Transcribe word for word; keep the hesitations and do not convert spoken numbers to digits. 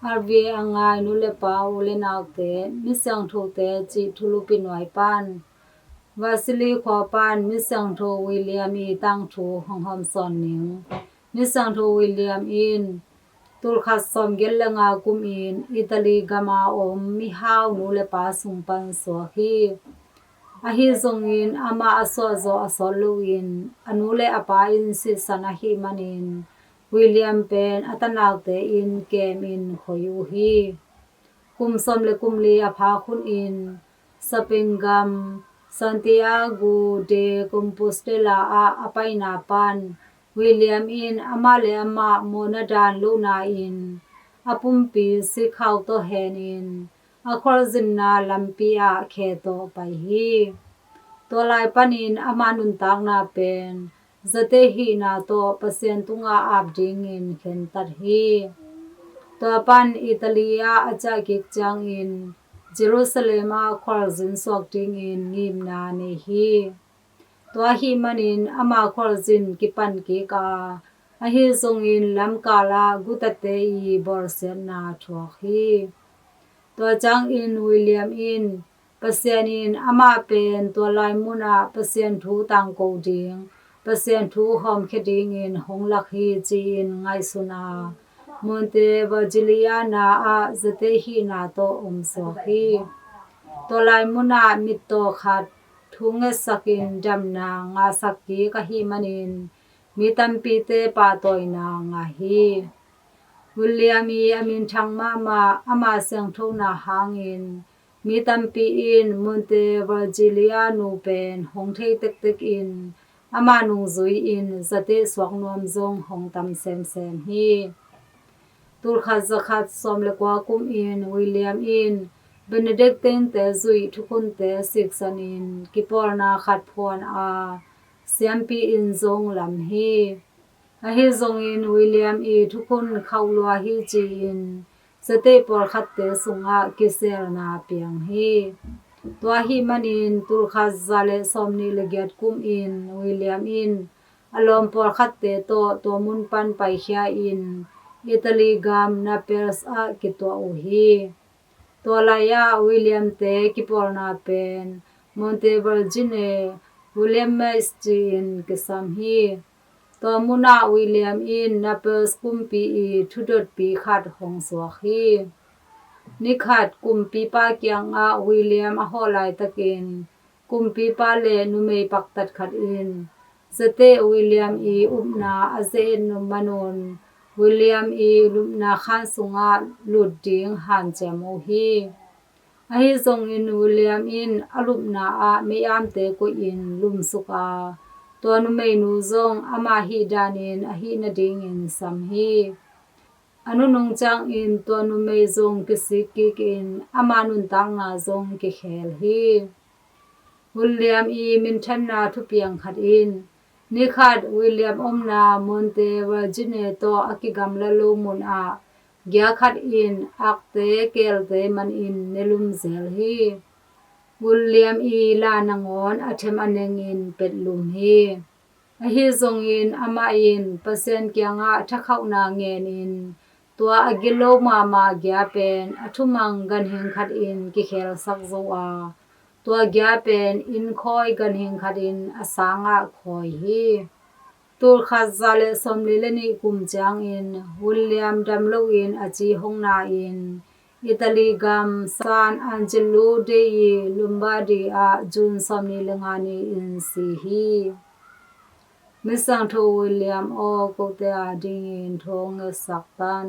R V A a ngai nu le pa, u le naute, Misiangthote cih thulupi nuai pan Vassili khua pan Misiangtho William i tangthu hong hawmsawn ning. Misiangtho William in tulkhat sawmgiat le nga kumin Italy gama om mihau nu le pa sung pan suak hi. Ahi zongin amah a suahzawh a sawt loin a nu le a pa in sihsan ahih manin William pen a tanakte in kemin khoi uh hi. Kum sawm le kum li a phak hunin Spain gam Santiago de Compostela ah a paina pan William in amah le amah mawhna dan lohna in a pumpi sikkhau tawh henin a khualzinna lampi ah khe tawh pai hi. Tua lai panin ama nuntakna pen zate hihna tawh Pasian tungah ap dingin khentat hi. Tua pan Italy ah a ciah kik ciangin Jerusalem ah khualzin suak dingin ngimna nei hi. Tua ahih manin ama khualzin kipan kik a, ahi zongin lamkal ah gutate i bawlsiatna thuak hi. Tua ciangin William in Pasian in amah pen tua lai munah Pasian thu tangko ding, Pasian thu hawmkhia dingin hong lak hi ci-in ngaihsun a, Monte Virgiliana ah zate hihna tawh om suak hi. Tua lai munah mittaw khat thu ngetsakin damna ngahsak kik ahih manin mi tampite pahtawina ngah hi. William i a minthang mahmah ama siangthona hangin mi tampi in Monte Virgiliano pen hong thei tektek in ama nungzui in zate suak nuam zong hong tam semsem hi. Tulkhat zakhat sawm le kua kumin William in Benedictine-te zuih thukhunte siksanin kipawlna khat phuan a, siampi in zong lam hi. Ahi zongin William i thukhun khauh lua hi ci-in zate pawlkhatte sungah kiselna piang hi. Tua ahih manin tulkhat za le sawmnih le giat kumin William in a lawm pawlkhatte tawh tua mun pan paikhia in Italy gam Naples ah kituah uh hi. Tua lai-ah William-te kipawlna pen Monte Vergine, Williamatus ci-in kisam hi. Tua munah William in Naples kumpi i thudotpi khat hong suak hi. Nikhat kumpipa kiangah William a hawh laitakin kumpipa le numei paktat khat in zate William i upna a ze-et nop manun William i lupna khan sungah lut ding hanciam uh hi. Ahi zongin William in a lupna ah mei-amte koihin lumsuk a, tua numeinu zong ama hih danin a hih nadingin sam hi. A nunung ciangin tua numei zong kisik kikin ama nuntakna zong kikhel hi. William i minthanna thupiang khat in nikhat William omna Monte Vergine tawh a kigamla lo munah gia khat in akte keelte manin ne lum zel hi. William i la nangawn a them a nengin pet lum hi. Ahi zongin amah in Pasian kiangah thakhauhna ngenin tua a gilo mahmah gia pen a thumang ganhing khat in kikhelsak zo a, tua gia pen innkhawi ganhing khat in a sangah khawi hi. Tulkhat za le sawmli le nih kum ciangin William dam loin a ci hong na-in Italy gam San Angelo dei i Lombardy ah June sawmnih le nga ni-in si hi. Misiangtho William aw, kote adingin thu hong ngetsak tan.